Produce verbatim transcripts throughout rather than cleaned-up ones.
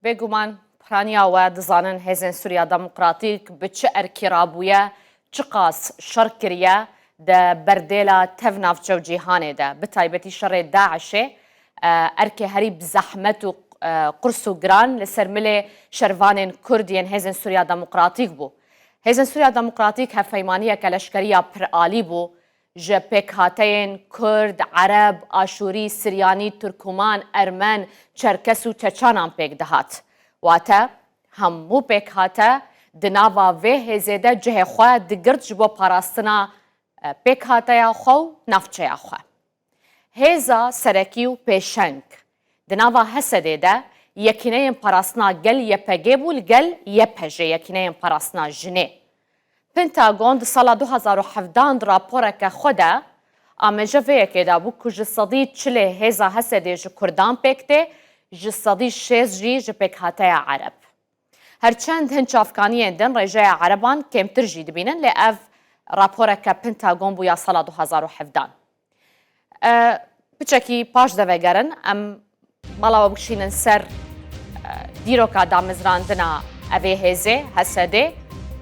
Bêguman piraniya we dizanin Hêzên Sûriya Demokratîk bi çi erkî rabûye, çiqas şer kiriye di berdêla tev navçe û cîhanê de, bi taybetî şerê DAIŞê, e, erkê herî bi zehmet û, e, qurs û giran li ser milê şervanên Kurd yên Hêzên Sûriya Demokratîk bû. Hêzên Sûriya Demokratîk hevpeymaniyeke leşkeriya piralî bû, ji pêkhateyên Kurd, Ereb, Aşûrî, Siryanî, Tirkuman, Ermen, Çerkes û Çeçanan pêk dihat. Wate, hemû pêkhate di nava vê hêzê de cihê xwe digirt ji bo parastina, e, pêkhateya xwe û navçeya xwe. Hêza serekî û pêşeng di nava HSDê de Yekîneyên Parastina Gel, YPG, bû, li gel YPJ, Yekîneyên Parastina Jinê. Pentagon di sala du hazar û hevdehan di raporeke xwe de amaje vê yekê dabû ku ji sedî çilê hêza HSDê ji Kurdan pêk tê, ji sedî şêst jî ji pêkhateya Ereb. Herçend hin çavkaniyên din rêjeya Ereban kêmtir jî dibînin, lê ev raporeke Pentagon bû ya sala du hazar û hevdehan. E, piçekî paş de vegerin, em bala we bikişînin ser, e, dîroka damezrandina evê hêzê, HSDê,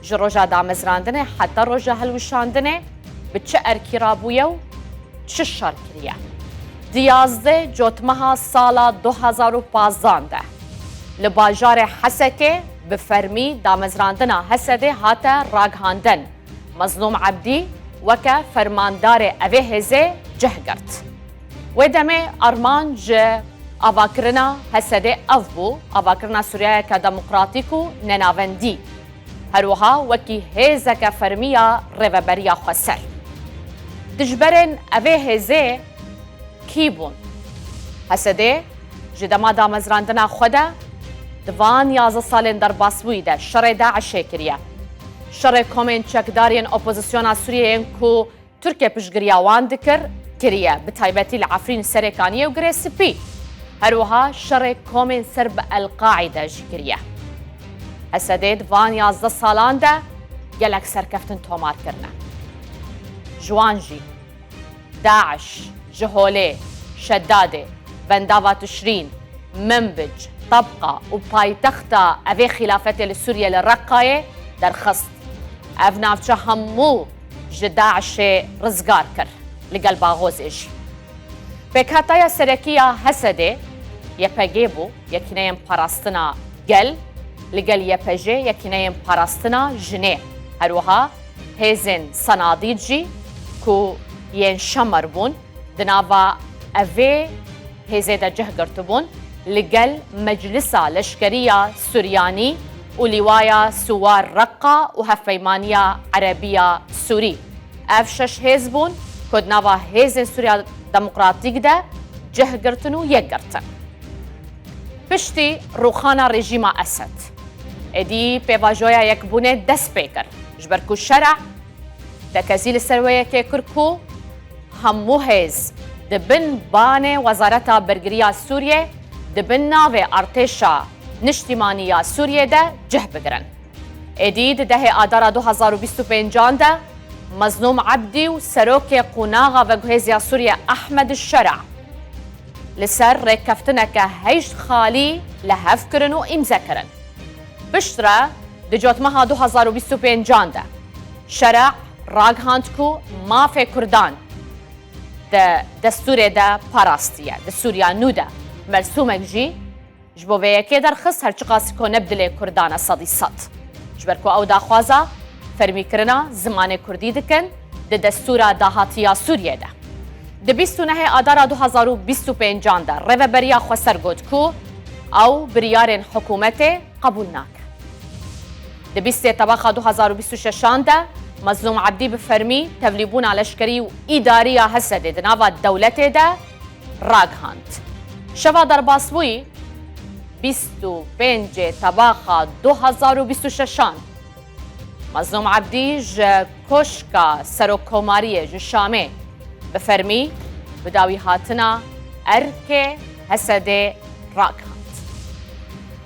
ji roja damezrandinê heta roja hilwişandinê bi çi erkî rabûye û çi şer kiriye. Di yazdeh cotmeha sala du hazar û pazdan de li bajarê Hesekê bi fermî damezrandina HSDê hate ragihandin. Mezlûm Ebdî weke fermandarê evê hêzê cih girt. Wê demê armanc ji avakirina HSDê ev bû, avakirina Sûriyeyeke demokratîk û nenavendî. Her wiha wekî hêzeke fermî ya Rêveberiya Xweser. Dijberên evê hêzê kî bûn? HSDê ji dema damezrandina xwe de di van yazdeh salên derbasbûyî de şerê DAIŞê kiriye. Şerê komên çekdar yên opozisyona Sûriyê yên ku Tirkiye piştgiriya wan dikir, kiriye, bi taybetî li Efrîn, Serêkaniyê û Girê Spî. Her wiha şerê komên ser bi El-Qaîde jî kiriye. HSDê di van yazdeh salan de gelek serkeftin tomar kirine. Ji wan jî DAIŞ, ji Holê, Şedadê, Bendava Tişrîn, Minbic, Tabqa û paytexta evê xîlafetê li Sûriyê, li Reqqayê derxist. Ev navçe hemû ji DAIŞê rizgar kir, li gel Baxozê jî. Pêkhateya serekî ya HSDê YPG bû, Yekîneyên Parastina Gel, li gel YPJ, Yekîneyên Parastina Jinê. Her wiha hêzên Senadîd jî ku yên Şemer bûn, di nava evê hêzê de cih girtibûn, li gel Meclisa Leşkerî ya Suryanî û Lîwaya Siwar Reqqa û Hevpeymaniya Erebî ya Sûrî. Ev şeş hêz bûn ku di nava hêzên Sûriya Demokratîk de cih girtin û yek girtin. Piştî rûxana rejîma Esed, êdî pêvajoya yekbûnê dest pê kir, ji ber ku şerê tekezî li ser wê yekê kir ku hemû hêz di bin banê Wezareta Bergiriya Sûriyê, di bin navê Artêşa Niştîmanî ya Sûriyê de cih bigirin. Êdî di dehê Adara du hazar û bîst û pêncan de Mezlûm Ebdî û serokê Qonaxa Veguhêziya Sûriyê Ehmed Şera li ser rêkeftineke heşt xalî li hev kirin û îmze kirin. Piştre di cotmeha du hazar û bîst û pêncan de Şera ragihand ku mafê Kurdan di destûrê de parastiye. Di Sûriya nû de mersûmek jî ji bo vê yekê derxist, her çiqas ku ne bi dilê Kurdan e sedî sed. Ji ber ku ew daxwaza fermîkirina zimanê Kurdî dikin di destûra dahatî ya Sûriyê de. Di bîst û nehê Adara du hazar û bîst û pêncan de Rêveberiya Xweser got ku ew biryarên hikûmetê qebûl nake. Di bîstê Tebaxa du hazar û bîst û şeşan de Mezlûm Ebdî bi fermî tevlîbûna leşkerî û îdarî ya HSDê di nava dewletê de ragihand. Şeva derbasbûyî, bîst û pêncê Tebaxa du hazar û bîst û şeşan, Mezlûm Ebdî ji Koşka Serokkomariyê ji Şamê bi fermî bi dawî hatina erkê HSDê ragihand.